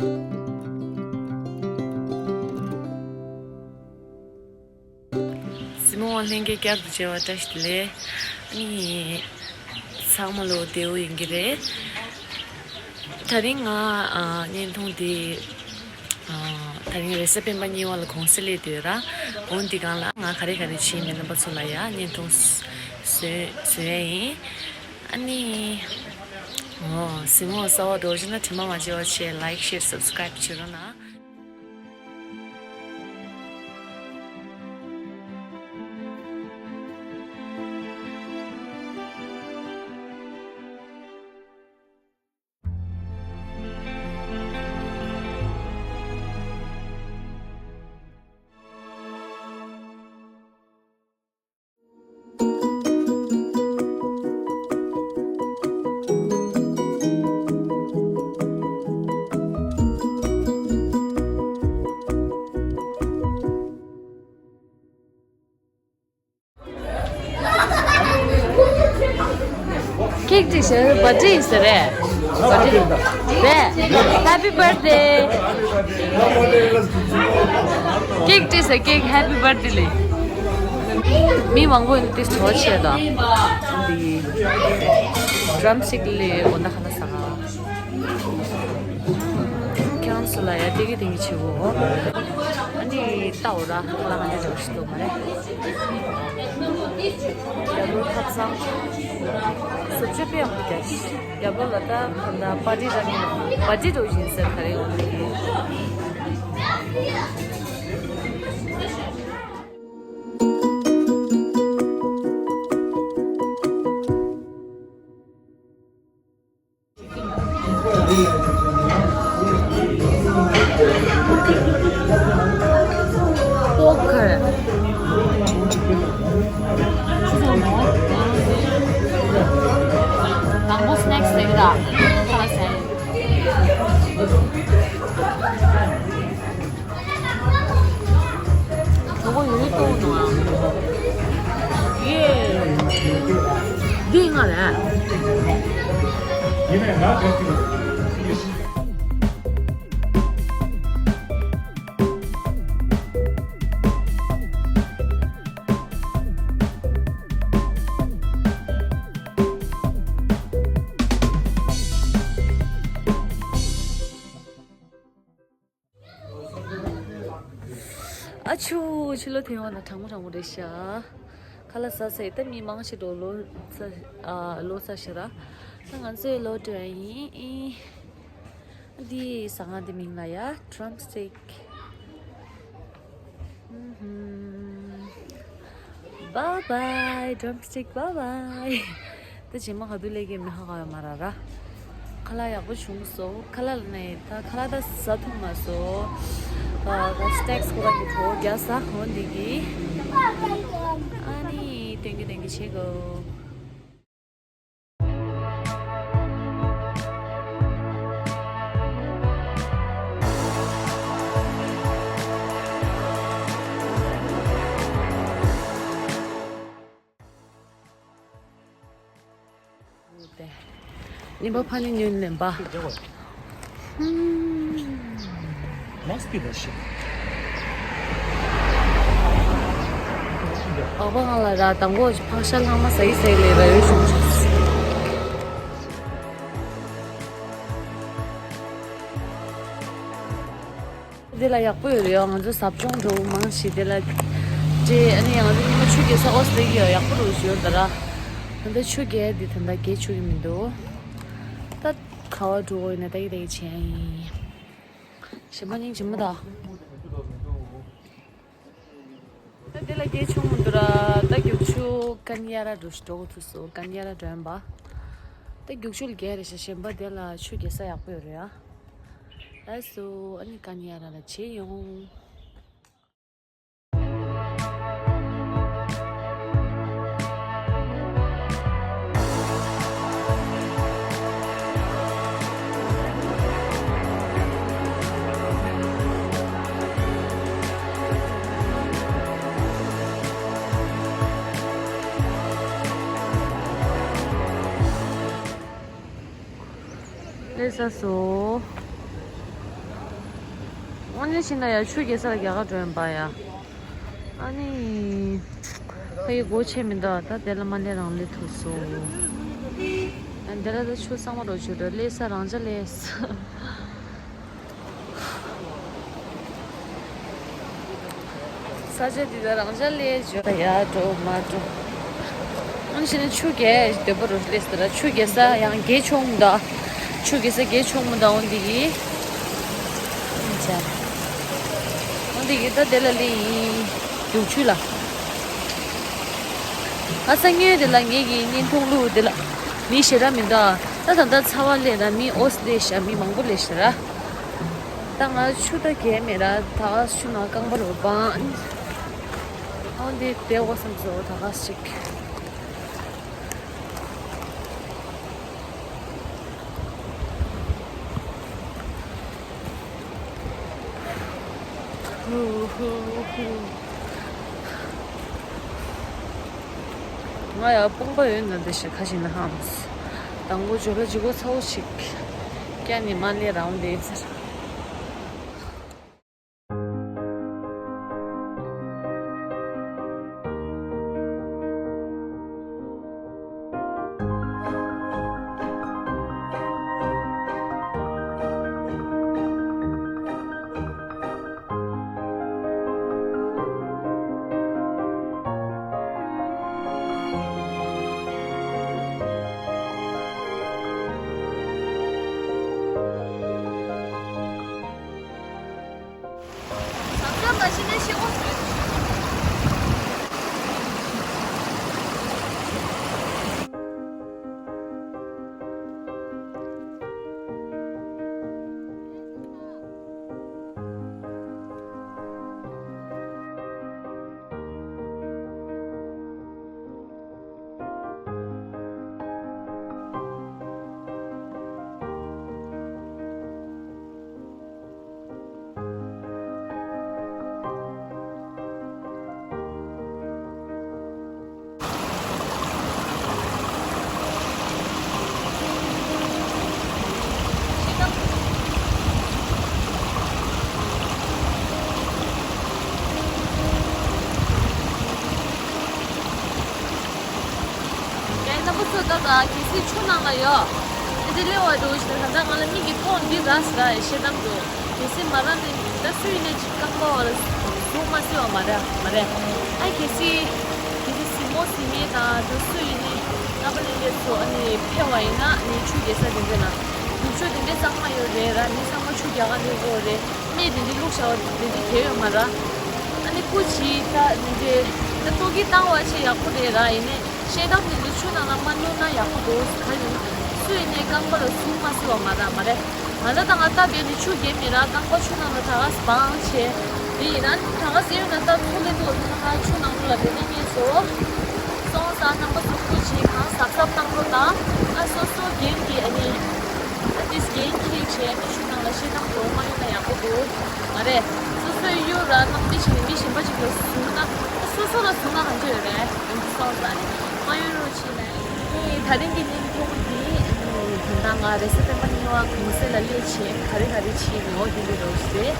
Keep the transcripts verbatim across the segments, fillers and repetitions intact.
གཟིགས་མོ་ལྷན་རྒྱས་བསྐྱར་དུ་མཇལ་བ་བཀྲ་ཤིས་བདེ་ལེགས། ཨ་ནི། ཚང་མ་ལོ་བདེ་པོ་ཡིན་གྱི་རེད། དེ་རིང་ང་ཨ་བརྙན་ཐུང་འདི་ཨ་དེ་རིང་རེས་གཟའ་སྤེན་པ་གཉིས་པ་ལ་གུང་སེང་སླེབས་བསྡད་ཡོད་ར། འོ་འདི་སྒང་ལ་ང་ག་རེ་ག་རེ་བྱས་མེད་རྣམ་པ་ཚོ་ལ་ཡ་བརྙན་ཐུང་བཟོ་བཟོ་ཡ་ཡིན། ཨ་ནི། འོ་གཟིགས་མོ་གསར་པ་འགྲོ་བཞིན་ན་དྲི་མ་མ་བརྗེད་པ་བྱས། ལའིག་ཤེར་སབ་སི་ཀ་རེབ་བྱེད་རོགས་གནང་། ཀེག་བཀྲུས་ཟེར། བར་ཐི་ཌེ་ཟེར་རེད། བར་ཐི་ཌེ་རེད། ཧེ་པི་བར་ཐི་ཌེ། ཀེག་བཀྲུས་ཟེར། ཀེག་ཧེ་པི་བར་ཐི་ཌེ་ལབ། མི་མང་པོ་ཡིན་དེ་ཚོ་བྱས་ད། འདི་ཌྲམ་སི་ཊིག་ལ་དགོང་དག་ཁ་ལག་ཟ་ག། ཁྱེད་རང་ཚོ་ལ་ཡ་ཏིག་ཏིག་བྱེད་དགོས། ཨ་ནི་ལྟ་འོ་ར་ཁ་ལག་ང་ཚོ་འགྲོ་ཤི་འདུག་མ་རེད། རྒྱབ་ལོགས་ཐབ་ཚང་བཟོ་བཅོས་དཔེ་ཡག་པོ་རྒྱག་ཤི། རྒྱབ་ལོགས་ལ་ད་ད་ལྟ་པར་ཊི་ར་ནི་པར་ཊི་འགྲོ་བཞིན་ཟེར་ག་རེ་ཡོང་གི། པོ་ཁ་རེད། དང་པོ་སི་ནེག་སི་ཟེར་གི་ར། ཁ་ལག་ཟ་ཡིན། ངོ་བོ་ཡོད་ཡོད་ཏོ་ནོ་ཨ། ཡེ། འདི་ང་རེད། ཨ་ཆུ་ཕྱི་ལོགས་ཐོན་ཡོང་ན་གྲང་མོ་གྲང་མོ་རེད་ཤག་ཁ་ལག་ཟ་ཟེར་ད་མི་མང་ཆེ་འགྲོ་ལོ་ས་ཨ་ལོ་ས་ཤི་ར། ད་ང་ཚོའི་ལོ་དྲན་ཡིན། འདིའི་ཟ་ཁང་འདི་མིང་ལ་ཡ་ཌྲམ་སི་ཊིག Bye bye, drumstick, bye bye. ད་རྗེས་མ་ག་དུས་སླེབས་ཀྱི་མི་ཧ་གོ་ཡ་མ་ར་ར། ཁ་ལག་ཡག་པོ་བྱུང་སོང་། ཁ་ལག་ལ་ནས་ད་ཁ་ལག་ད་ཟ་ཐུབ་མ་སོང་། ཨ་ད་སི་ནེག་སི་ཁོ་རང་གི་གྲོགས་རྒྱག་ས་འོ་འདི་གི། ཨ་ནི་སྟོན་གི་སྟོན་གི་བྱེད་གོ། ནི་པ་ཕ་ནི་ཉོན་ལེན་པ། Must be the shit. ཨོ་པ་ང་ལ་ར་དང་པོ་ཕག་ཤ་ལྷག་མ་ཟ་ཡི་ཟ་ཡི་ལས་ར་ཡོད་བྱུང་། དེ་ལ་ཡག་པོ་ཡོད་རེད། ང་ཚོ་ཟབ་སྦྱོང་འགྲོ་མང་ཞིག་དེ་ལ་སྤྲད། ཨ་ནི་ང་ཚོ་ཉི་མ་ཆུ་རྐྱལ་ས་ཨོ་སི་ལེ་གི་ཡོད་ཡག་པོ་རུ་ཞོར་ད་ར། ད་ལྟ་ཆུ་རྐྱལ་འདི་ད་ལྟ་རྐྱལ་ཆོག་གི་མི་འདུག་ད་ག་བ་འགྲོ་དགོས་ཡིན་ན་ད་གི་ད་གི་བྱས་ཡིན། གཞན་པ་སྙིང་རྗེ་མོ་ད། ད་དེ་ལ་སྐད་ཆུང་མི་འདུག་ར། ད་རྒྱུག་ཆུ་ཀན་ཡ་ར་འགྲོ་ཞིག་འགྲོ་གི་ཐུག་སོ། ཀན་ཡ་ར་འགྲོ་ཡིན་པ། ད་རྒྱུག་ཆུ་ལ་རྒྱལ་རེད་ཤག་གཞན་པ་དེ་ལ་ཆུ་རྒྱལ་ས་ཡག་པོ་ཡོད་རེད་ཡ། ལགས་སོ། ཨ་ནི་ཀན་ཡ་ར་ལ་བྱེད་ཡོང་། སླེབས་ཚར་སོང་། ཨ་ནི་ཕྱིན་ན་ཡ་ཆུ་རྒྱག་ས་ལ་རྒྱ་གར་འགྲོ་ཡིན་པ་ཡ། ཨ་ནི་ཕ་གི་སྒོ་ཕྱེ་མི་འདུག་ད་དེ་ལ་མ་སླེབས་རང་སླེབས་ཐུབ་སོང་། ཨ་འདི་ལ་ད་ཆུ་གཙང་མ་རུ་བྱུང་འགྲོ། སླེབས་ས་རང་འཇགས་སླེབས། ས་ཆ་འདི་ད་རང་འཇགས་སླེབས་བྱུང་། ཡར་འགྲོ་མར་འགྲོ། ཨ་ནི་ཕྱིན་ན་ཆུ་རྒྱག་འདོད་པ་རུ་སླེབས་ཟེར། ཆུ་རྒྱག་ས་ཡང་རྒྱག་ཆོག་མི་འདུག་ཆུ་རྒྱག་ས་རྒྱག་ཆོག་མི་འདུག་འོ་འདི་གི། ཨ་འདི་གི་ད་དེ་ལ་སླེབས་ཡིན། རྒྱུག་ཆུ་ལ། ཨ་སང་ཉིན་དེ་ལ་ངེད་ཀྱི་བརྙན་ཐུང་བླུགས་དེ་ལ་མི་ཞེ་དྲག་མི་འདུག་ད་ད་ལྟ་ཚ་བ་སླེབས་ར། མི་ཨོ་སི་སླེབས་ཤག་མི་མང་པོ་སླེབས་ཤག་ར། ད་ང་ཆུ་ད་རྒྱག་མེད་ར། ད་ཆུ་ནང་རྐང་པ་རུ་སྦངས། ཨོ་འདི་བསྡད་དགོས་བསམ་སོང་ད་ག་ཞིག་ཧུ་ཧུ་ཧུ། ང་ཡང་དཔུང་པ་ཡོད་ན་འདི་ཞིག་ཁ་ཞིག་ན་ཧམ། དང་པོ་ཇོ་ལ་ཇི་གོ་ཚ་བོ་ཞིག་ཀྱ་ནི་མ་ལས་རང་འདི་ཟེར། རྒན་རྣམ་པ་ཚོ། ད་ལྟ་གལ་སྲིད་ཆུ་ནང་ལ་ཡོད། ཨ་དེ་སླེབས་པ་འགྲོ་བཞིན་ད་ལྟ་ང་ལ་མིག་གིས་མཐོང་འདི་ར་ཟེར་ཡ་ཤེས་དམ་འདུག་གལ་སྲིད་མ་ར་ནི་ད་སུ་ཡིན་ནའི་ཅིག་རྐང་པ་བ་ལ་ཟུག་མ་སྲིད་པ་མ་རེད། མ་རེད། ཨ་གལ་སྲིད་གལ་སྲིད་གཟིགས་མོ་གཟིགས་མཁན་དང་ད་སུ་ཡིན་ནའི་ཨ་ཕ་ལེ་ལེ་ཚོ་ཨ་ནི་ཕེབས་པ་ཡིན་ན་ནི་ཆུ་རྒྱག་ས་དེ་འདྲ་ན་ནུབ་ཕྱོགས་དེ་འདྲའི་གཙང་མ་ཡོད་རེད་ར། མི་ཚང་མ་ཆུ་རྒྱག་ག་སླེབས་ཀྱི་ཡོད་རེད། སྨན་དེ་འདྲའི་བླུགས་བཞག་པ་དེ་འདྲའི་གལ་ཡོད་མ་ར། ཨ་ནི་སྐུ་མཁྱེན། ད་ནི་དེ་ད་ལྟོ་གི་བཏང་བ་ཆེ་ཡག་པོ་རེད་ར། ཡིན་ནའི་ཤེལ་དམ་དེ་འདྲའི་ཆུ་ནང་ལ་མ་བླུགས་ན་ཡག་པོ་འདུག་ག་ཡིན་སུ་ཡིན་ནའི་རྐང་པ་ལ་ཟུག་མ་སྲིད་པ་མ་ར། མ་རེད། ང་ད་ལྟ་ང་ལྟ་བས་ནི་ཆུ་རྒྱག་མེད་ར། རྐང་པ་ཆུ་ནང་ལ་ད་ག་སྦངས་བྱས། དེ་ཡིན་ན་ད་ག་ཟེར་ཡོད་ན་ད་ཚུར་སླེབས་དུས་ད་ང་ཆུ་ནང་ལ་དེ་ནས་རྙེད་སོང་། སོང་ཙང་རྣམ་པ་ཚོ་སྐུ་མཁྱེན་གང་གཟབ་གཟབ་བཏང་རོགས་དང་། ཨ་སོ་སོ་རྒན་གྱི་ཨ་ནི་ཨ་ཏིས་རྒན་འཁྱེར་བྱས་ཨ་ནི་ཆུ་ནང་ལ་ཤེལ་དམ་འགྲོ་མ་ཡོང་ན་ཡག་པོ་འདུག་མ་རེད། སོ་སོའི་གཡུ་ར་ནང་མི་ཞིག་ནས་མི་གཞན་པ་ཅིག་ལ་བཟུང་ན། སོ་སོ་ལ་བཟུང་ན་གང་ཅི་ཡོད་རེད། སོང་ཙང་ཨ་ནི་མ་ཡོང་རོགས་བྱས་ནས། ཨེ་ད་རིང་གི་བརྙན་ཐུང་འདི་ཨ་ནི་དོན་དག་ང་རེས་གཟའ་སྤེན་པ་གཉིས་པ་གུང་སེང་ལ་སླེབས་བྱས་ག་རེ་ག་རེ་བྱས་ནོ་དེ་འདྲ་རོགས་བྱས།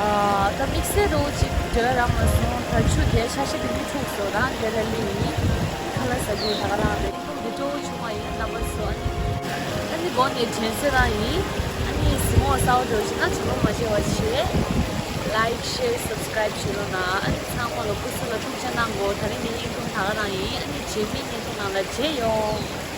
ཨ་ད་དམིགས་བསལ་རོགས་ཅིག་འབྲེལ་བ་རག་མ་སོང་། ད་ཆུ་རྒྱག་ཤག་ཤག་དེ་འདྲ་ཐུག་སོང་རང་དེ་ལ་སླེབས་ཡིན། ཁ་ལག་ཟ་རྒྱུ་ད་ག་རང་རེད། ཐུག་འདི་སྤྲོ་བོ་བྱུང་བ་ཡིན་རྣམ་པ་ཚོ། ཨ་ནི་ཨ་ནི་སྒོ་ནས་དྲན་གསོ་རང་ཡིན། ཨ་ནི་གཟིགས་མོ་གསར་པ་འགྲོ་བཞིན་ན་གྲོགས་མོ་མ་བརྗེད་པ་བྱེད། Like, share, subscribe བྱེད་རོགས་གནང་། ཨ་ནི་ཚང་མ་ལ་སྐུ་གཟུགས་ལ་ཐུགས་ཆེ་གནང་གོ། ད་རིང་གི་བརྙན་ཐུང་ད་ག་རང་ཡིན། ཨ་ནི་རྗེས་མའི་བརྙན་ཐུང་ནང་ལ་མཇལ་ཡོང་།